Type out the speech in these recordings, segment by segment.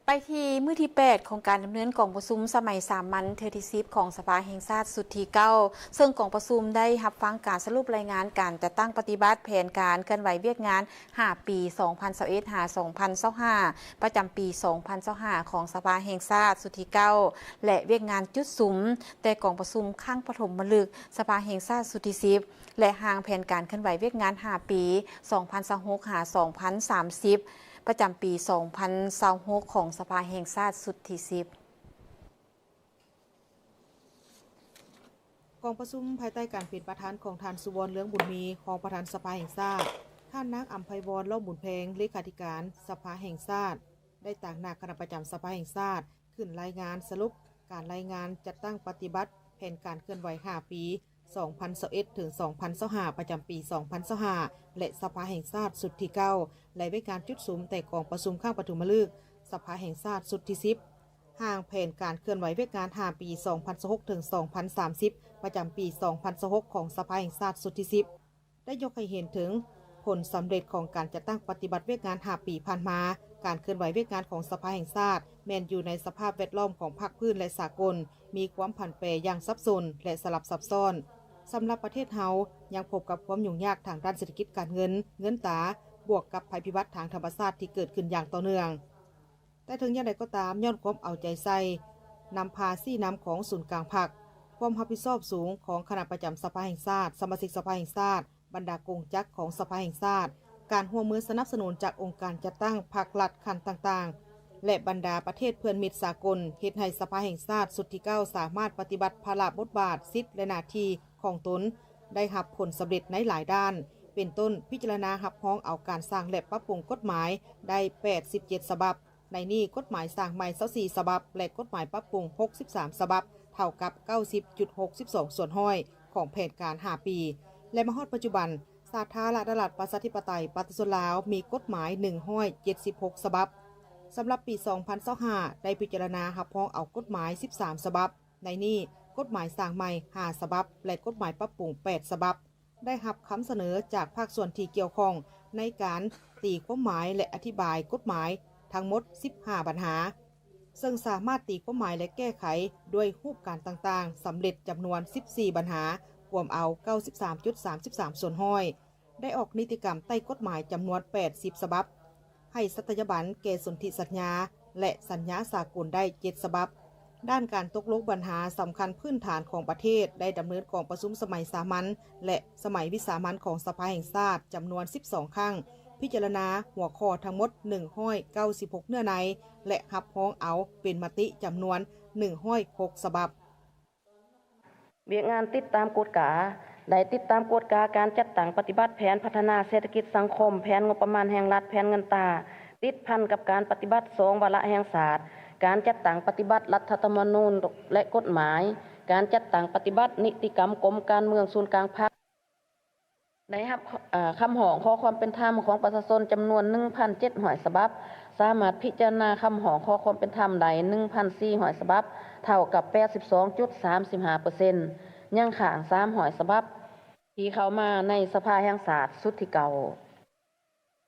ໄປທີ່ມື້ທີແປດຂອງການດຳເນີນກອງປະຊຸມສະໄໝສາມັນເທື່ອທີສິບຂອງສະພາແຫ່ງຊາດຊຸດທີເກົ້າ ເຊິ່ງກອງປະຊຸມໄດ້ຮັບຟັງການສະຫຼຸບລາຍງານການຈັດຕັ້ງປະຕິບັດແຜນການເຄື່ອນໄຫວວຽກງານຫ້າປີ ສອງພັນຊາວເອັດ ຫາ ສອງພັນຊາວຫ້າ ປະຈຳປີ ສອງພັນຊາວຫ້າ ຂອງສະພາແຫ່ງຊາດຊຸດທີເກົ້າ ແລະ ວຽກງານຈຸດສຸມແຕ່ກອງປະຊຸມຄັ້ງປະຖົມມະລຶກສະພາແຫ່ງຊາດຊຸດທີສິບ ແລະ ຮ່າງແຜນການເຄື່ອນໄຫວວຽກງານຫ້າປີ ສອງພັນຊາວຫົກ ຫາ ສອງພັນສາມສິບ ປະຈຳປີ ສອງພັນຊາວຫົກ ຂອງສະພາແຫ່ງຊາດຊຸດທີສິບ. ກອງປະຊຸມພາຍໃຕ້ການເປັນປະທານຂອງທ່ານ ສຸວອນ ເລືອງບຸນມີ ຮອງປະທານສະພາແຫ່ງຊາດ, ທ່ານນາງ ອຳໄພວອນ ລ້ອມບຸນແພງ ເລຂາທິການສະພາແຫ່ງຊາດ ໄດ້ຕາງໜ້າຄະນະປະຈຳສະພາແຫ່ງຊາດ ຂຶ້ນລາຍງານສະຫຼຸບການລາຍງານຈັດຕັ້ງປະຕິບັດແຜນການເຄື່ອນໄຫວຫ້າປີ ສອງພັນຊາວເອັດ ເຖິງ ສອງພັນຊາວຫ້າ ປະຈຳປີ ສອງພັນຊາວຫ້າ ແລະ ສະພາແຫ່ງຊາດຊຸດທີເກົ້າ ແລະ ວຽກງານຈຸດສຸມແຕ່ກອງປະຊຸມຄັ້ງປະຖົມມະລຶກສະພາແຫ່ງຊາດຊຸດທີສິບ, ຮ່າງແຜນການເຄື່ອນໄຫວວຽກງານຫ້າປີ ສອງພັນຊາວຫົກ ເຖິງ ສອງພັນສາມສິບ ປະຈຳປີ ສອງພັນຊາວຫົກ ຂອງສະພາແຫ່ງຊາດຊຸດທີສິບ ໄດ້ຍົກໃຫ້ເຫັນເຖິງຜົນສຳເລັດຂອງການຈັດຕັ້ງປະຕິບັດວຽກງານຫ້າປີຜ່ານມາ. ການເຄື່ອນໄຫວວຽກງານຂອງສະພາແຫ່ງຊາດແມ່ນຢູ່ໃນສະພາບແວດລ້ອມຂອງພາກພື້ນ ແລະ ສາກົນ ມີຄວາມຜັນແປຢ່າງສັບສົນ ແລະ ສະຫຼັບຊັບຊ້ອນ. ສຳລັບປະເທດເຮົາຍັງພົບກັບຄວາມຫຍຸ້ງຍາກທາງດ້ານເສດຖະກິດການເງິນ, ເງິນຕາ, ບວກກັບໄພພິບັດທາງທຳມະຊາດທີ່ເກີດຂຶ້ນຢ່າງຕໍ່ເນື່ອງ. ແຕ່ເຖິງຢ່າງໃດກໍຕາມ, ຍ້ອນຄວາມເອົາໃຈໃສ່ນຳພາຊີ້ນຳຂອງສູນກາງພັກ, ຄວາມຮັບຜິດຊອບສູງຂອງຄະນະປະຈຳສະພາແຫ່ງຊາດ, ສະມາຊິກສະພາແຫ່ງຊາດ, ບັນດາກົງຈັກຂອງສະພາແຫ່ງຊາດ, ການຮ່ວມມືສະໜັບສະໜູນຈາກອົງການຈັດຕັ້ງພັກລັດຂັ້ນຕ່າງໆ ແລະ ບັນດາປະເທດເພື່ອນມິດສາກົນ, ເຮັດໃຫ້ສະພາແຫ່ງຊາດຊຸດທີເກົ້າສາມາດປະຕິບັດພາລະບົດບາດ, ສິດ ແລະ ໜ້າທີ່ຂອງຕົນໄດ້ຮັບຜົນສຳເລັດໃນຫຼາຍດ້ານ, ເປັນຕົ້ນ ພິຈາລະນາຮັບຮອງເອົາການສ້າງ ແລະ ປັບປຸງກົດໝາຍໄດ້ແປດສິບເຈັດສະບັບ. ໃນນີ້ກົດໝາຍສ້າງໃໝ່ຊາວສີ່ສະບັບ ແລະ ກົດໝາຍປັບປຸງຫົກສິບສາມສະບັບ, ເທົ່າກັບເກົ້າສິບຈຸດຫົກສິບສອງສ່ວນຮ້ອຍຂອງແຜນການຫ້າປີ ແລະ ມາຮອດປັດຈຸບັນ ສາທາລະນະລັດປະຊາທິປະໄຕປະຊາຊົນລາວມີກົດໝາຍໜຶ່ງຮ້ອຍເຈັດສິບຫົກສະບັບ. ສຳລັບປີສອງພັນຊາວຫ້າ ໄດ້ພິຈາລະນາຮັບຮອງເອົາກົດໝາຍສິບສາມສະບັບ, ໃນນີ້ກົດໝາຍສ້າງໃໝ່ຫ້າສະບັບ ແລະ ກົດໝາຍປັບປຸງແປດສະບັບ. ໄດ້ຮັບຄຳສະເໜີຈາກພາກສ່ວນທີ່ກ່ຽວຂ້ອງໃນການຕີຄວາມໝາຍ ແລະ ອະທິບາຍກົດໝາຍທັງໝົດສິບຫ້າບັນຫາ, ເຊິ່ງສາມາດຕີຄວາມໝາຍ ແລະ ແກ້ໄຂດ້ວຍຮູບການຕ່າງໆສຳເລັດຈຳນວນສິບສີ່ບັນຫາ, ກວມເອົາເກົ້າສິບສາມຈຸດສາມສິບສາມສ່ວນຮ້ອຍ, ໄດ້ອອກນິຕິກຳໃຕ້ກົດໝາຍຈຳນວນແປດສິບສະບັບ, ໃຫ້ສັດຕະຍາບັນແກ່ສົນທິສັນຍາ ແລະ ສັນຍາສາກົນໄດ້ເຈັດສະບັບ. ດ້ານການຕົກລົງບັນຫາສຳຄັນພື້ນຖານຂອງປະເທດ ໄດ້ດຳເນີນກອງປະຊຸມສະໄໝສາມັນ ແລະ ສະໄໝວິສາມັນຂອງສະພາແຫ່ງຊາດຈຳນວນສິບສອງຄັ້ງ, ພິຈາລະນາຫົວຂໍ້ທັງໝົດໜຶ່ງຮ້ອຍເກົ້າສິບຫົກເນື້ອໃນ ແລະ ຮັບຮອງເອົາເປັນມະຕິຈຳນວນໜຶ່ງຮ້ອຍຫົກສະບັບ. ວຽກງານຕິດຕາມກວດກາ ໄດ້ຕິດຕາມກວດກາການຈັດຕັ້ງປະຕິບັດແຜນພັດທະນາເສດຖະກິດສັງຄົມ, ແຜນງົບປະມານແຫ່ງລັດ, ແຜນເງິນຕາ, ຕິດພັນກັບການປະຕິບັດສອງວາລະແຫ່ງຊາດ, ການຈັດຕັ້ງປະຕິບັດລັດຖະທຳມະນູນ ແລະ ກົດໝາຍ, ການຈັດຕັ້ງປະຕິບັດນິຕິກຳກົມການເມືອງສູນກາງພັກ. ໄດ້ຮັບ ເອີ ຄຳຮ້ອງຂໍຄວາມເປັນທຳຂອງປະຊາຊົນຈຳນວນໜຶ່ງພັນເຈັດຮ້ອຍສະບັບ, ສາມາດພິຈາລະນາຄຳຮ້ອງຂໍຄວາມເປັນທຳໄດ້ໜຶ່ງພັນສີ່ຮ້ອຍສະບັບ, ເທົ່າກັບແປດສິບສອງຈຸດສາມສິບຫ້າເປີເຊັນ, ຍັງຄ້າງສາມຮ້ອຍສະບັບ ທີ່ເຂົ້າມາໃນສະພາແຫ່ງຊາດຊຸດທີເກົ້າ.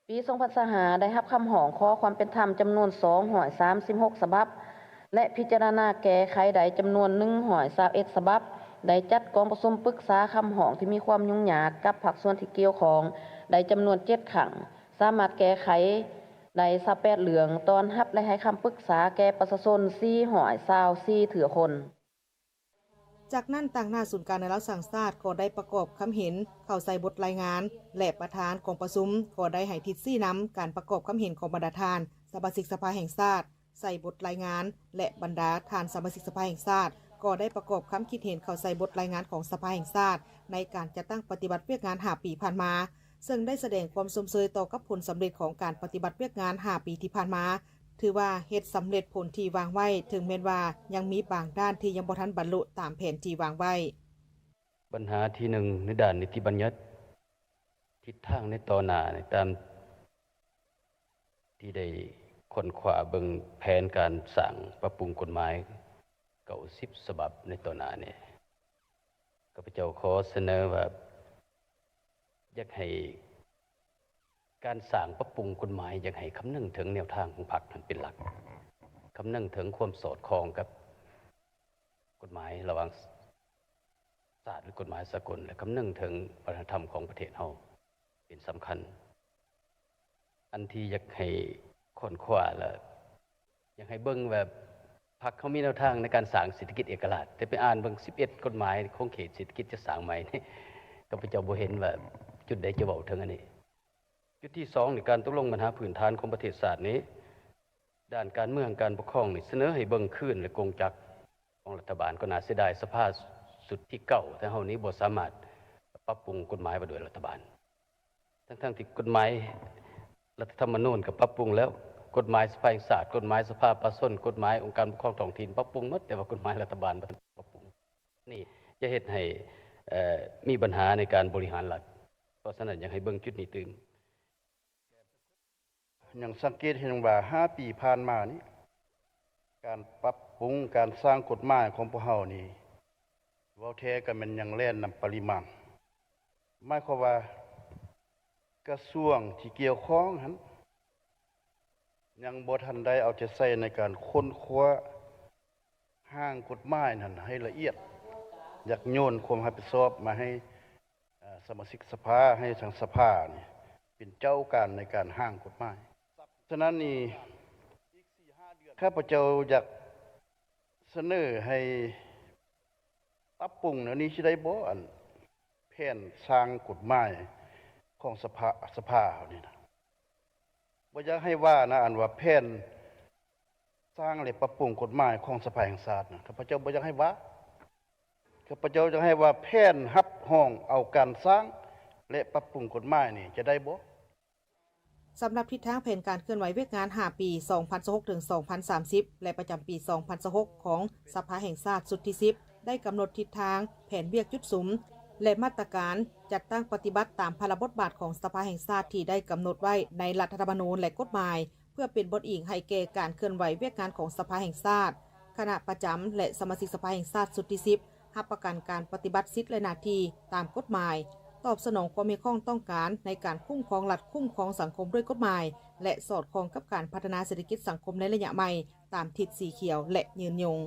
ປີສອງພັນຊາວຫ້າ ໄດ້ຮັບຄຳຮ້ອງຂໍຄວາມເປັນທຳຈຳນວນສອງຮ້ອຍສາມສິບຫົກສະບັບ ແລະ ພິຈາລະນາແກ້ໄຂໄດ້ຈຳນວນໜຶ່ງຮ້ອຍຊາວເອັດສະບັບ, ໄດ້ຈັດກອງປະຊຸມປຶກສາຄຳຮ້ອງທີ່ມີຄວາມຫຍຸ້ງຍາກກັບພາກສ່ວນທີ່ກ່ຽວຂ້ອງໄດ້ຈຳນວນເຈັດຄັ້ງ, ສາມາດແກ້ໄຂໄດ້ຊາວແປດເລື່ອງ, ຕ້ອນຮັບ ແລະ ໃຫ້ຄຳປຶກສາແກ່ປະຊາຊົນສີ່ຮ້ອຍຊາວສີ່ເທື່ອຄົນ. ຈາກນັ້ນ, ຕາງໜ້າສູນກາງແນວລາວສ້າງຊາດກໍໄດ້ປະກອບຄຳເຫັນເຂົ້າໃສ່ບົດລາຍງານ ແລະ ປະທານກອງປະຊຸມກໍໄດ້ໃຫ້ທິດຊີ້ນຳການປະກອບຄຳເຫັນຂອງບັນດາທ່ານສະມາຊິກສະພາແຫ່ງຊາດໃສ່ບົດລາຍງານ ແລະ ບັນດາທ່ານສະມາຊິກສະພາແຫ່ງຊາດກໍໄດ້ປະກອບຄຳຄິດເຫັນເຂົ້າໃສ່ບົດລາຍງານຂອງສະພາແຫ່ງຊາດໃນການຈັດຕັ້ງປະຕິບັດວຽກງານຫ້າປີຜ່ານມາ, ເຊິ່ງໄດ້ສະແດງຄວາມຊົມເຊີຍຕໍ່ກັບຜົນສຳເລັດຂອງການປະຕິບັດວຽກງານຫ້າປີທີ່ຜ່ານມາ. ຖືວ່າເຮັດສຳເລັດຜົນທີ່ວາງໄວ້, ເຖິງແມ່ນວ່າຍັງມີບາງດ້ານທີ່ຍັງບໍ່ທັນບັນລຸຕາມແຜນທີ່ວາງໄວ້. ບັນຫາທີໜຶ່ງ ໃນດ້ານນິຕິບັນຍັດ, ທິດທາງໃນຕໍ່ໜ້າ ໃນຕາມທີ່ໄດ້ຄົ້ນຄວ້າເບິ່ງແຜນການສ້າງປັບປຸງກົດໝາຍເກົ້າສິບສະບັບໃນຕໍ່ໜ້ານີ້, ຂ້າພະເຈົ້າຂໍສະເໜີວ່າ ຢາກໃຫ້ການສ້າງປັບປຸງກົດໝາຍ ຢາກໃຫ້ຄຳນຶງເຖິງແນວທາງຂອງພັກຫັ້ນເປັນຫຼັກ. ຄຳນຶງເຖິງຄວາມສອດຄ່ອງກັບກົດໝາຍລະຫວ່າງຊາດ ຫຼື ກົດໝາຍສາກົນ ແລະ ຄຳນຶງເຖິງວັດທະນະທຳຂອງປະເທດເຮົາເປັນສຳຄັນ. ອັນທີ່ຢາກໃຫ້ຄົ້ນຄວ້າ ແລະ ຢາກໃຫ້ເບິ່ງວ່າ ພັກເຮົາມີແນວທາງໃນການສ້າງເສດຖະກິດເອກະລາດ, ແຕ່ໄປອ່ານເບິ່ງສິບເອັດກົດໝາຍຂົງເຂດເສດຖະກິດຈັດສ້າງໃໝ່ນີ້ ຂ້າພະເຈົ້າບໍ່ເຫັນວ່າຈຸດໃດຈະເວົ້າເຖິງອັນນີ້. ຈຸດທີສອງນີ້ ການຕົກລົງບັນຫາພື້ນຖານຂອງປະເທດຊາດນີ້ ດ້ານການເມືອງການປົກຄອງນີ້ ສະເໜີໃຫ້ເບິ່ງຄືນ ແລະ ກົງຈັກຂອງລັດຖະບານ. ກໍໜ້າເສຍດາຍ ສະພາຊຸດທີເກົ້າຂອງເຮົານີ້ບໍ່ສາມາດປັບປຸງກົດໝາຍວ່າດ້ວຍລັດຖະບານ ທັງໆທີ່ກົດໝາຍລັດຖະທຳມະນູນກໍປັບປຸງແລ້ວ, ກົດໝາຍສະພາແຫ່ງຊາດ, ກົດໝາຍສະພາປະຊາຊົນ, ກົດໝາຍອົງການປົກຄອງທ້ອງຖິ່ນປັບປຸງໝົດ, ແຕ່ວ່າກົດໝາຍລັດຖະບານບໍ່ທັນປັບປຸງ. ນີ້ຈະເຮັດໃຫ້ ເອີ ມີບັນຫາໃນການບໍລິຫານລັດ. ເພາະສະນັ້ນ ຢາກໃຫ້ເບິ່ງຈຸດນີ້ຕື່ມ. ຍັງສັງເກດເຫັນວ່າ ຫ້າປີຜ່ານມານີ້ ການປັບປຸງ ການສ້າງກົດໝາຍຂອງພວກເຮົານີ້ ເວົ້າແທ້ກໍແມ່ນຍັງແລ່ນນຳປະລິມານ. ໝາຍຄວາມວ່າ ກະຊວງທີ່ກ່ຽວຂ້ອງຫັ້ນ ຍັງບໍ່ທັນໄດ້ເອົາໃຈໃສ່ໃນການຄົ້ນຄວ້າຮ່າງກົດໝາຍນັ້ນໃຫ້ລະອຽດ. ຢາກໂຍນຄວາມຮັບຜິດຊອບມາໃຫ້ ເອີ ສະມາຊິກສະພາ, ໃຫ້ທາງສະພານີ້ເປັນເຈົ້າການໃນການຮ່າງກົດໝາຍ. ສະນັ້ນນີ້ ຂ້າພະເຈົ້າຢາກສະເໜີໃຫ້ປັບປຸງແນວນີ້ຊິໄດ້ບໍ່? ອັນແຜນສ້າງກົດໝາຍຂອງສະພາ, ສະພາເຮົານີ້ນະ ບໍ່ຢາກໃຫ້ວ່ານະ ອັນວ່າແຜນສ້າງ ແລະ ປັບປຸງກົດໝາຍຂອງສະພາແຫ່ງຊາດນະ ຂ້າພະເຈົ້າບໍ່ຢາກໃຫ້ວ່າ. ຂ້າພະເຈົ້າຢາກໃຫ້ວ່າ ແຜນຮັບຮອງເອົາການສ້າງ ແລະ ປັບປຸງກົດໝາຍນີ້ຈະໄດ້ບໍ່? ສຳລັບທິດທາງແຜນການເຄື່ອນໄຫວວຽກງານຫ້າປີ ສອງພັນຊາວຫົກ ເຖິງ ສອງພັນສາມສິບ ແລະ ປະຈຳປີ ສອງພັນຊາວຫົກ ຂອງສະພາແຫ່ງຊາດຊຸດທີສິບ ໄດ້ກຳນົດທິດທາງ, ແຜນວຽກຈຸດສຸມ ແລະ ມາດຕະການຈັດຕັ້ງປະຕິບັດຕາມພາລະບົດບາດຂອງສະພາແຫ່ງຊາດທີ່ໄດ້ກຳນົດໄວ້ໃນລັດຖະທຳມະນູນ ແລະ ກົດໝາຍ ເພື່ອເປັນບ່ອນອີງໃຫ້ແກ່ການເຄື່ອນໄຫວວຽກງານຂອງສະພາແຫ່ງຊາດ, ຄະນະປະຈຳ ແລະ ສະມາຊິກສະພາແຫ່ງຊາດຊຸດທີສິບ ຮັບປະກັນການປະຕິບັດສິດ ແລະ ໜ້າທີ່ຕາມກົດໝາຍ, ຕອບສະໜອງຄວາມຮຽກຮ້ອງຕ້ອງການໃນການຄຸ້ມຄອງລັດ, ຄຸ້ມຄອງສັງຄົມດ້ວຍກົດໝາຍ ແລະ ສອດຄ່ອງກັບການພັດທະນາເສດຖະກິດສັງຄົມໃນໄລຍະໃໝ່ ຕາມທິດສີຂຽວ ແລະ ຍືນຍົງ.